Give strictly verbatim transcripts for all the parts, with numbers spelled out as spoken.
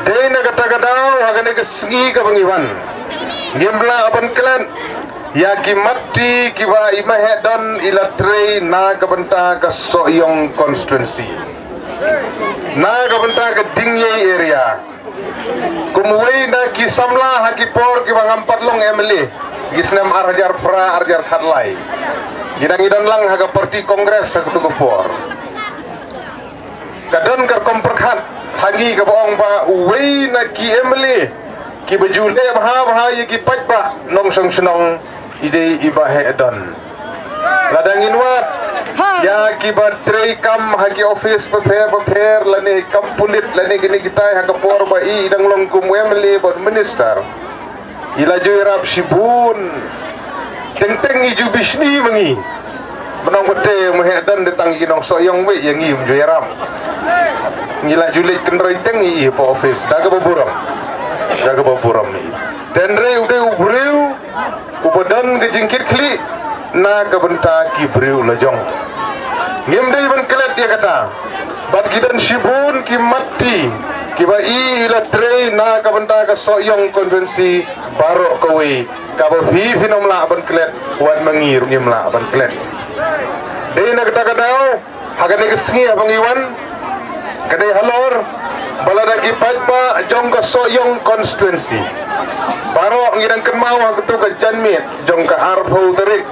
Dei na kata ka daw ha kane ka sngi kaba ngi wan, ngim lah ban klet ïa ki matti kiba i Maheh Don i la trei na ka bynta ka Sohiong constituency, na ka bynta ka Dyngei area. Kum uwei na ki samla ha ki por kiba ngam pat long M L A, ki snem ar hajar phra, ar hajar khatlai, ngi dang i don lang ha ka party Congress ha katu ka por. Ka don ka rukom pyrkhat ha ngi kaba ong ba uwei na ki M L A kiba ju leh bha bha ïa ki paidbah nongshong shnong i dei i Bah Heh Don. Lada ngin wad ïa kiba trei kam ha ki office bapher bapher lane kam pulit lane kine kitai ha ka por ba i dang long kum M L A bad minister, i la ju ïarap shibun. Teng teng i ju bishni ma ngi. Mynta ba te ma Heh Don de tang i nong Sohiong wei ïa ngi um ju ïarap. Ngi la ju leit kynroi teng i i pa office da kaba burom. Da kaba burom i. Tynrai u dei u briew uba don ka jingkitkhlieh na ka bynta ki briew la jong. Ngim dei ban klet ïa kata. Bad ki don shibun ki matti kiba i i la trei na ka bynta ka Sohiong constituency baroh kawei. Kaba phi phin ym lah ban klet, wat ma ngi ruh ngim lah ban klet. Dei na kata ka daw ha kane ka sngi haba ngi wan, ka dei halor ba lada ki paidbah jong ka Sohiong constituency baroh ngi dang kynmaw ha katu ka janmiet jong ka arphew tarik.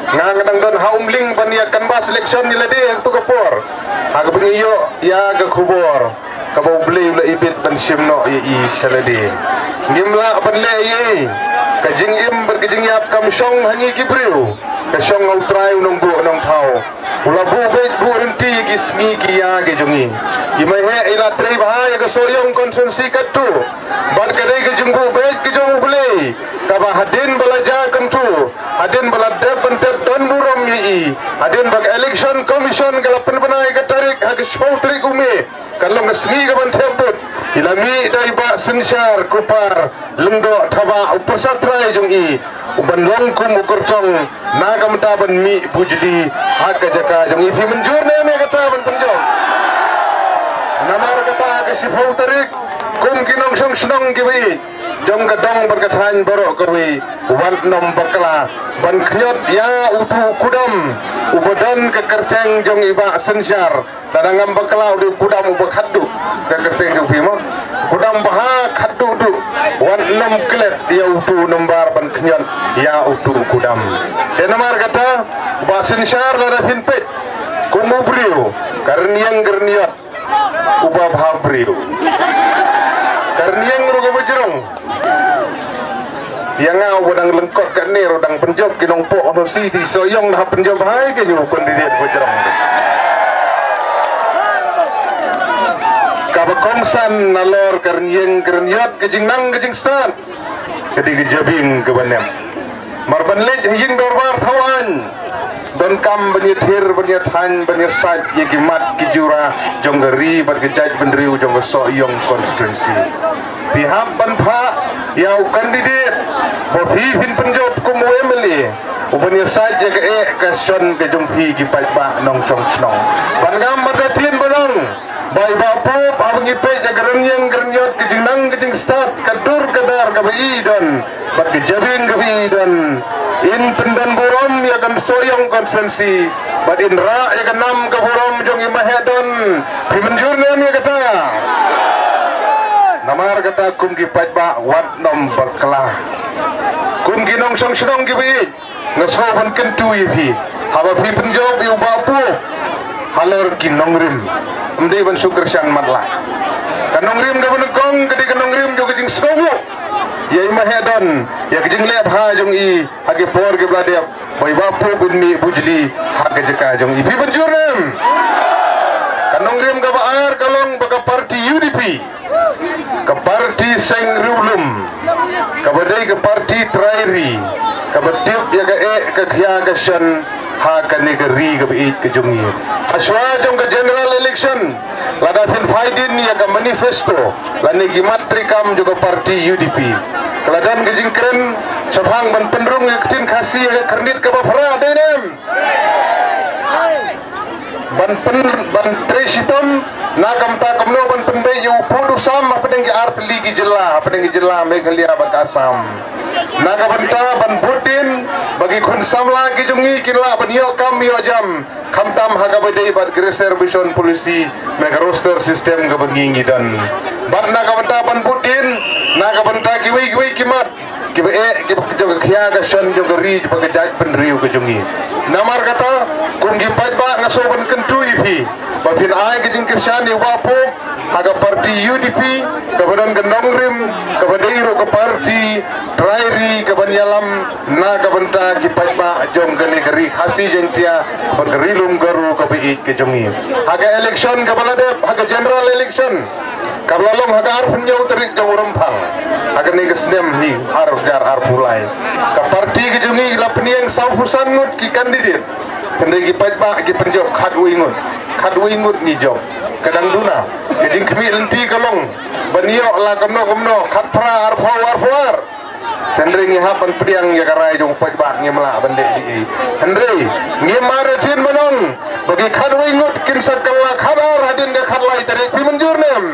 Nga nga dang don ha Umling ban ïa canvass election ïa lade ha katu ka por. Ha kaba ngi ïoh ïa ka khubor kaba U Blei u la ibit ban shim noh ïa i sha lade. Ngim lah ban leh ei ei. Ka jingim bad ka jingïap kam shong ha ngi ki briew. Ka shong ha U Trai U Nongbuh Nongthaw. U la buh beit buh rynti ïa ki sngi ki ïa ki jong ngi. I Maheh i la trei bha ïa ka Sohiong constituency katto. Bad ka dei ka jingbuh beit ka jong U Blei kaba hadien ba la jia kumto, hadien ba la dep ban dep don burom ïa i, hadien ba ka Election Commission ka la pynbna ïa ka tarik ha ka shiphew tarik u May, ka long ka sngi kaban thep vote, i la mih da i Bah Synshar Kupar Lyngdoh Thabah u pyrsa trai jong i, u ban long kum u kyrtong na ka bynta ban mih bujli ha ka jaka jong i. Phi mynjur ne em ïa kata ban pynjop? Namar kata ha ka shiphew tarik kum ki nongshong shnong kiba ïeit jong ka dong bad ka thaiñ baroh kawei, wat nym bakla ban khñiot ïa utu u kudam uba don ka kyrteng jong i Bah Synshar. Lada ngam bakla u dei u kudam uba khatduh, ka kyrteng jong phi mo, kudam ba ha khatduh duh. Wat nym klet ïa utu u nombar ban khñiot ïa utu u kudam. Te namar kata Bah Synshar, lada phin peit kum u briew ka rynïeng ka rynïot, uba bha briew, ka rynïeng ruh kaba jrong. Ïa nga uba dang lyngkot kane ruh dang pynjop ki nongpoh Khasi, te Sohiong da hap pynjop hai, ka ïa u candidate uba jrong. Kaba kongsan nalor ka rynïeng ka rynïot, ka jingnang ka jingstad, ka dei ka jabieng kaba nem. Mar ban leit ha ïing dorbar thaw aiñ, donkam ban ïathir, ban ïathaiñ, ban ïasaid ïa ki mat ki jura jong ka ri bad ka jaitbynriew jong ka Sohiong constituency. Phi hap ban phah ïa u candidate ba phi phin pynjop kum u M L A, u ban ïasaid ïa ka eh ka shon ka jong phi ki paidbah nongshong shnong. Ban ngam marda tien ban ong ba i Bah Pop, haba ngi peit ïa ka rynïeng ka rynïot, ka jingnang ka jingstad, ka dur ka dar kaba i don bad ka jabieng kaba i don, in pyndon burom ïa ka Sohiong constituency bad in rah ïa ka nam ka burom jong i Maheh Don. Phi mynjur ne em ïa kata? Namar kata kum ki paidbah wat nym bakla. Kum ki nongshong shnong kiba ïeit, nga sngew ban kyntu ïa phi, haba phi pynjop ïa u Bah Pop halor ki nongrim, ym dei ban shu kyrshan matlah. Ka nongrim kaba nyngkong ka dei ka nongrim jong ka jingsngewbha ïa i Maheh Don, ïa ka jingleh bha jong i ha ki por kiba la dep, ba i Bah Pop in mih bujli ha ka jaka jong i. Phi mynjur ne em? Ka nongrim kaba ar ka long ba ka party U D P, ka party seng riewlum, kaba dei ka party trai ri, kaba tip ïa ka eh ka khia ka shon ha kane ka ri kaba ïeit ka jong ngi. Hashwa jong ka general election, lada phin phai dien ïa ka manifesto lane ki mat treikam jong ka party U D P, ka la don ka jingkren shaphang ban pynrung ïa ka ktien Khasi ïa ka khyrnit kaba phra, dei ne em? ban pyn ban trei shitom na ka bynta kumno ban pynbeit ïa u pud u sam hapdeng ki artylli ki jylla, hapdeng ki jylla Meghalaya bad ka Assam. Na ka bynta ban bud dien ba ki khun samla ki jong ngi kin lah ban ïoh kam ïoh jam, khamtam ha kaba dei bad ki reservation policy, na ka roster system kaba ngi ngi don. Bad na ka bynta ban bud dien na ka bynta kiwei kiwei ki mat kiba eh kiba jong ka khia ka shan jong ka ri jong ka jaitbynriew ka jong ngi. Namar kata, kum ki paidbah nga sngewbha ban kyntu ïa phi ba phin ai ka jingkyrshan ïa u Bah Pop ha ka party U D P, kaba don ka nongrim, kaba dei ruh ka party trai ri kaban ïalam na ka bynta ki paidbah jong kane ka ri Khasi Jaiñtia bad ka ri lum Garo kaba ïeit ka jong ngi. Ha ka election kaba la dep, ha ka general election kaba la long ha ka arphew hynñiew tarik jong u Rymphang ha kane ka snem hi arhajar arphew lai, ka party ka jong ngi la pynïeng sawphew san ngut ki candidate. Hynrei ki paidbah ki pynjop khatwei ngut, khatwei ngut ngi jop. Ka dang duna, ka jingkhmih lynti ka long ban ïoh la kumno kumno, khatphra, arphew, arphew ar. Hynrei ngi hap ban pdiang ïa ka rai jong u paidbah, ngim lah ban leh ei ei. Hynrei ngim mar ruh ban ong ba ki khatwei ngut kin sa kylla khatar hadien ka khatlai tarik, phi mynjur ne em?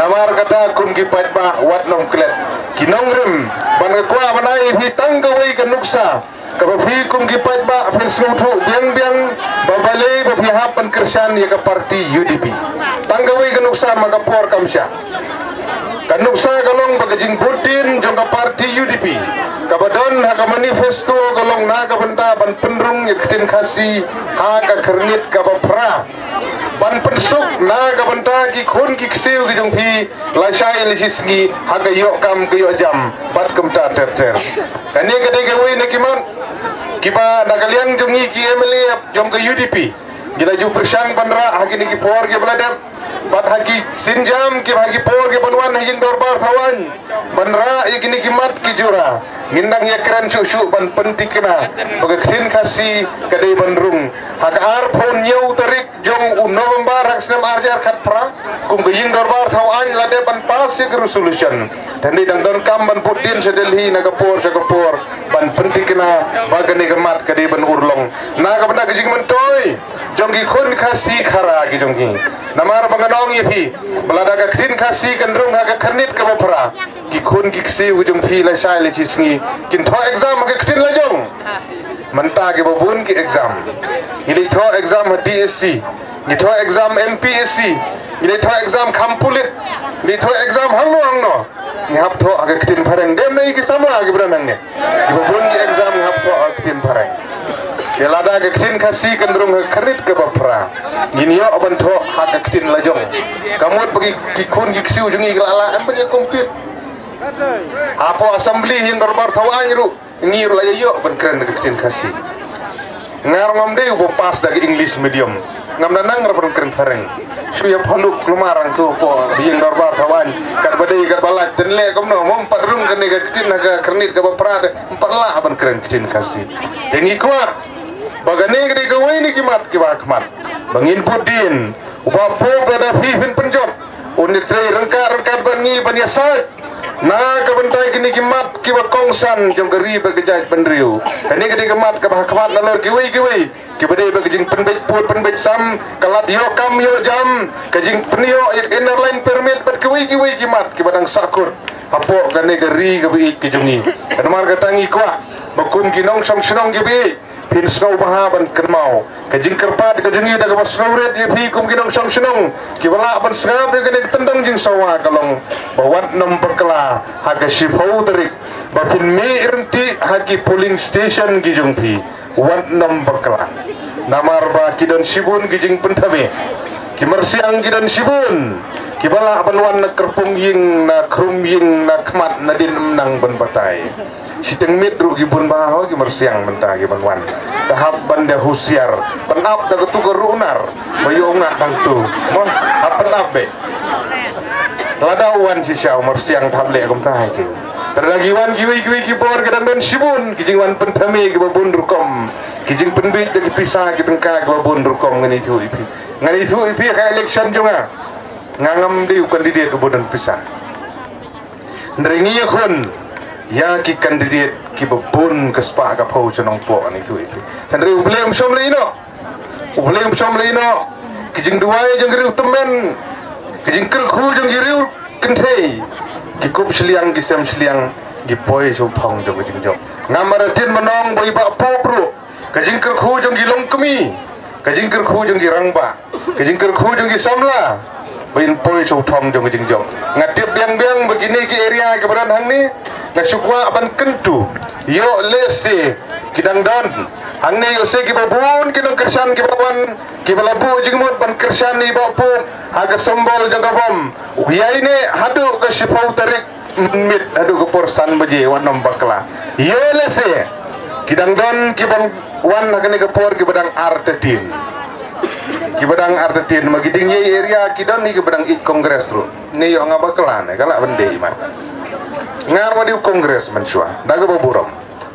Namar kata, kum ki paidbah wat nym klet, ki nongrim, ba nga kwah ban ai ïa phi tang kawei ka nuksa kaba phi kum ki paidbah phin sngewthuh biang biang ba balei ba phi hap ban kyrshan ïa ka party U D P. Tang kawei ka nuksa, ma ka por kam shah. Ka nuksa ka long ba ka jingbud dien jong ka party U D P kaba don ha ka manifesto ka long na ka bynta ban pynrung ïa ka ktien Khasi ha ka khyrnit kaba phra, ban pynsuk na ka bynta ki khun ki ksiew ki jong phi lashai lashisngi ha ka ïoh kam ka ïoh jam bad kumta ter ter. Kane ka dei kawei na ki mat kiba na ka liang jong ngi ki M L A jong ka U D P ngi la ju pyrshang ban rah ha kine ki por kiba la dep bad ha ki sienjam kiba ha ki por kiban wan ha ïing dorbar thaw aiñ ban rah ïa kine ki mat ki jura. Ngin nang ïakren shuh shuh ban pynthikna ba ka ktien Khasi ka dei ban rung ha ka arphew hynñiew tarik jong u November ha ka snem arhajar khatphra, kum ka ïing dorbar thaw aiñ la dep ban pass ïa ka resolution. Te ngi dang donkam ban bud dien sha Delhi na ka por sha ka por ban pynthikna ba kane ka mat ka dei ban urlong na ka bynta ka jingmyntoi jong ki khun Khasi Khara ki jong ngi. Namar ba ngan ong ïa phi ba lada ka ktien Khasi kan rung ha ka khyrnit kaba phra, ki khun ki ksiew ki jong phi lashai lashisngi kin thoh exam ha ka ktien la jong. Mynta kiba bun ki exam, ngi leit thoh exam ha D S C, ngi thoh exam M P S C, ngi leit thoh exam kham pulit, ngi leit thoh exam hangno hangno, ngi hap thoh ha ka ktien phareng. Dem na i ki samla kiba don hangne, kiba bun ki exam ngi hap thoh ha ka ktien phareng. Te lada ka ktien Khasi kan rung ha ka khyrnit kaba phra, ngin ïoh ban thoh ha ka ktien la jong. Ka mut ba ki, ki khun ki ksiew jong ngi ki la lah em ban ïa compete hapoh assembly, ïing dorbar thaw aiñ ruh ngi ruh la ïa ïoh ban kren ka ktien Khasi. Nga ruh ngam dei uba pass da ka English medium, ngam da nang ruh ban kren phareng. Shu ïa phaluk lumar hangto hapoh ïing dorbar thaw aiñ, katba dei katba lait, te leh kumno, mo, ym pat rung kane ka ktien ha ka khyrnit kaba phra te ym pat lah ban kren ktien Khasi. Te ngi kwah ba kane ka dei kawei na ki mat kiba ha khmat ba ngin bud dien. U Bah Pop, lada phi phin pynjop, un ïatrei ryngkat ryngkat bad ngi ban ïasaid na ka bynta kine ki mat kiba kongsan jong ka ri bad ka jaitbynriew. Kane ka dei ka mat kaba ha khmat nalor kiwei kiwei, kiba dei bad ka jingpynbeit pud pynbeit sam, ka lad ïoh kam ïoh jam, ka jingpynïoh ïa ka Inner Line Permit bad kiwei kiwei ki mat kiba dang sahkut hapoh kane ka ri kaba ïeit ka jong ngi. Namar kata ngi kwah ba kum ki nongshong shnong kiba ïeit, phin sngewbha ban kynmaw ka jingkyrpad ka jong ngi da kaba sngewrit ïa phi kum ki nongshong shnong kiba lah ban sngap ïa kane ka tyndong jingsawa, ka long ba wat nym bakla ha ka shiphew tarik ba phin mih ryntih ha ki polling station ki jong phi. Wat nym bakla, namar ba ki don shibun ki jingpynthame, ki myrsiang ki don shibun kiba lah ban wan na kyrpung ïing, na khrum ïing, na khmat, nadien ym nang ban batai. Shiteng miet ruh ki bun bha ho ki myrsiang mynta kiban wan. Te hap ban da husiar, pynap da katu ka runar ba ïoh ngat dang tu. Mo, hap pynap beit. Lada u wan shisha u myrsiang, te hap leh kumta ha ki. Te lada ki wan kiwei kiwei ki bor, ki dang don shibun ki jingwan pynthame kiba bun rukom, ki jingpynbeit da ki pisa ki tyngka kiba bun rukom. Ngan ïathuh ïa phi, ngan ïathuh ïa phi, ka election jong nga, nga ngam dei u candidate uba don pisa. Hynrei ngi ïakhun ïa ki candidate kiba bun ka spah ka phew sha Nongpoh, ngi ïathuh ïa phi. Hynrei U Blei um shym la ïehnoh. U Blei um shym la ïehnoh. Ki jingduwai jong ki riew tymmen, ki jingkyrkhu jong ki riew kynthei, ki kup shiliang, ki sem shiliang, ki poi sha u thong jong ka jingjop. Ngam artatien ban ong ba i Bah Pope ruh, ka jingkyrkhu jong ki longkmie, ka jingkyrkhu jong ki rangbah, ka jingkyrkhu jong ki samla, ba in poi sha u thong jong ka jingjop. Nga tip biang biang ba kine ki area kiba don hangne, nga shu kwah ban kyntu, ïoh lehse ki dang don hangne, ïoh se kiba bun ki nongkyrshan kiba wan, kiba la buh jingmut ban kyrshan ïa i Bah Pope ha ka symbol jong ka bom. Ïaineh haduh ka shiphew tarik mynmiet, haduh ka por san baje, wat nym bakla. Ïoh lehse ki dang don kiban wan ha kane ka por kiba dang artatien. Kiba dang artatien, ma ki Diengïei area ki don hi kiba dang ïeit Congress ruh. Ne ïoh nga bakla ne, ka lah ban dei ma nga, wat ïoh Congress mynshuwa da kaba burom.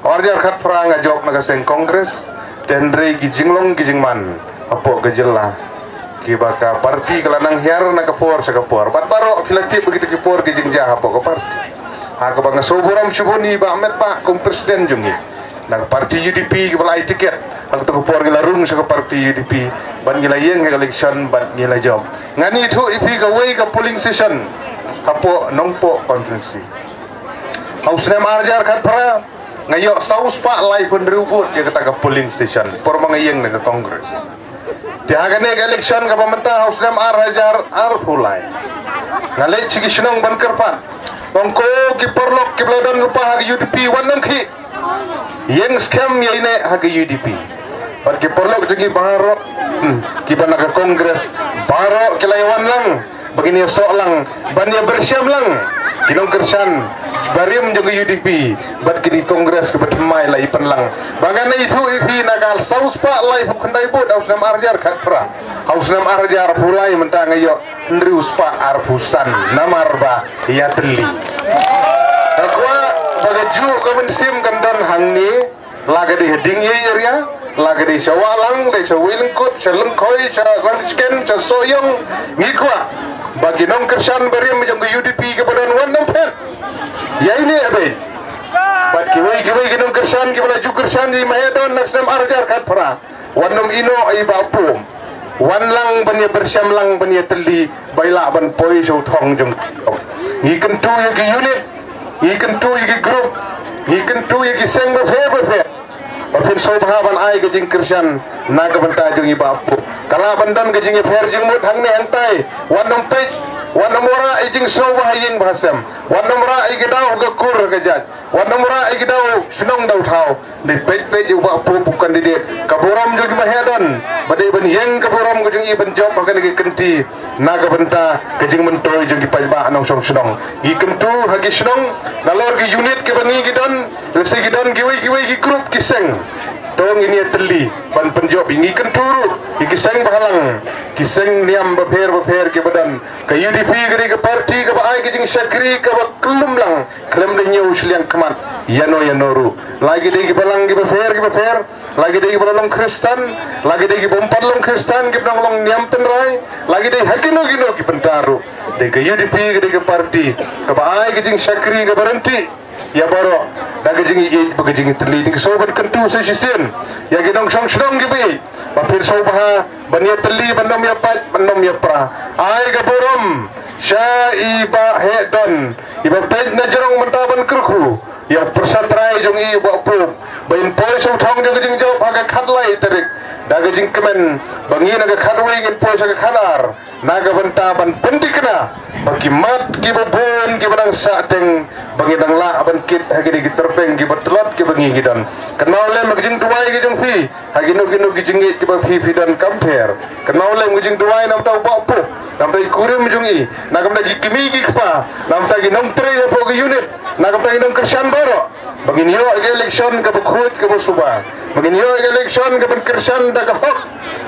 Arhajar khatphra nga jop na ka seng Congress, te hynrei ki jinglong ki jingman hapoh ka jylla, kiba ka party ka la nang hiar na ka por sha ka por, bad baroh phi la tip ba kita ki por ki jingjia hapoh ka party. Ha kaba nga sngewburom shibun ïa i Bah Metbah kum president jong ngi na ka party U D P, kiba la ai tiket. Ha kata ka por ngi la rung sha ka party U D P, bad ngi la ïeng ha ka election bad ngi la jop. Ngan ïathuh ïa phi kawei ka polling station hapoh Nongpoh constituency. Ha u snem arhajar khatphra nga ïoh saw spah laiphew hynriew vote ïa kata ka polling station por ma nga ïeng na ka Congress. Te ha kane ka election kaba mynta ha u snem arhajar arphew lai, nga leit sha ki shnong ban kyrpad, ong ko ki paralok kiba la don lypa ha ka U D P, wat nym khih, ïeng skhem ïaineh ha ka U D P. Bad ki paralok jong ngi baroh, hmm, kiba na ka Congress, baroh ki la ïawan lang ba ngin ïasoh lang ban ïapyrshang lang ki nongkyrshan barim jong ka U D P bad kine ki Congress kiba thymmai la ïapynlang. Ba ngan ïathuh ïa phi, na ka saw spah laiphew khyndai vote ha u snem arhajar khatphra, ha u snem arhajar arphew lai mynta nga ïoh hynriew spah arphew san namar ba ïatylli. Nga kwah ba kajuh ka mynsiem kan don hangne, la ka dei ha Diengïei area, la ka dei sha Wahlang, dei sha Wailyngkut, sha Lyngkhoi, sha Rangshken, sha Sohiong, ngi kwah ba ki nongkyrshan barim jong ka U D P kiba don, wat nym phet, ïaineh beit. Bad kiwei kiwei ki nongkyrshan kiba la ju kyrshan ïa i Maheh Don na ka snem arhajar khatphra, wat nym ïehnoh ïa i Bah Pope, wan lang ban ïapyrshang lang ban ïatylli ba i lah ban poi sha u thong jong. Ngi kyntu ïa ki unit, ngi kyntu ïa ki group, ngi kyntu ïa ki seng bapher bapher, ba phin sngewbha ban ai ka jingkyrshan na ka bynta jong i Bah Pope. Ka lah ban don ka jingïapher jingmut hangne hangtai, wat nym peit, wat nym wanrah ïa jingsngewbha ha ïing bha sem, wat nym rah ïa ki daw ha ka kur ha ka jait, wat nym rah ïa ki daw shnong daw thaw. Dei peit peit ïa u Bah Pope u candidate, ka burom jong i Maheh Don ba dei ban ïeng, ka burom ka jong i ban jop ha kane ka kynti na ka bynta ka jingmyntoi jong ki paidbah nongshong shnong. Ngi kyntu ha ki shnong, nalor ki unit kiba ngi ki don, lehse ki don kiwei kiwei ki group ki seng, to ngin ïatylli ban pynjop. Ngi kyntu ruh ïa ki seng bhalang, ki seng niam bapher bapher kiba don. Ka U D P ka dei ka party kaba ai ka jingshakri kaba khlem lang, khlem da ñiew shiliang khmat ïano ïano ruh. La ki dei ki balang ki bapher ki bapher, la ki dei ki ba la long Khristan, la ki dei ki bym pat long Khristan, ki ba dang long niam tynrai, la ki dei ha kino kino ki bynta ruh, dei ka U D P ka dei ka party kaba ai ka jingshakri kaba ryntih ïa baroh da ka jingïeit bad ka jingïatylli. Te nga sngewbha ban kyntu sa shisien ïa ki nongshong shnong kiba ïeit, ba phin sngewbha ban ïatylli, ban ym ïapait, ban ym ïapra. Ai ka burom sha i Bah Heh Don, iba peit na jrong mynta ban kyrkhu ïa u pyrsa trai jong i, Bah Pope, ba in poi sha u thong jong ka jingjop ha ka khatlai tarik da ka jingkmen ba ngi na ka khatwei ngin poi sha ka khatar na ka bynta ban pynthikna ba ki mat kiba bun kiba dang sahteng ba ngi dang lah ban kit ha kine ki tyrpeng kiba tlot kiba ngi ki don. Kynmaw lem ka jingduwai ka jong phi ha kino kino ki jingïeit kiba phi phi don kam pher. Kynmaw lem ka jingduwai namar u Bah Pope, namar i kurim jong i, namar ki kmie ki kpa, namar ki nongtrei hapoh ka unit, namar ki nongkyrshan baroh, ba ngin ïoh ka election kaba khuid kaba suba, ba ngin ïoh ka election kaba kyrshan da ka hok,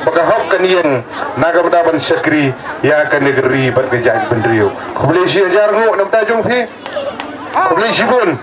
ba ka hok kan ïeng na ka bynta ban shakri ïa kane ka ri bad ka jaitbynriew. Khublei shi hajar nguh na ka bynta jong phi. Khublei shibun.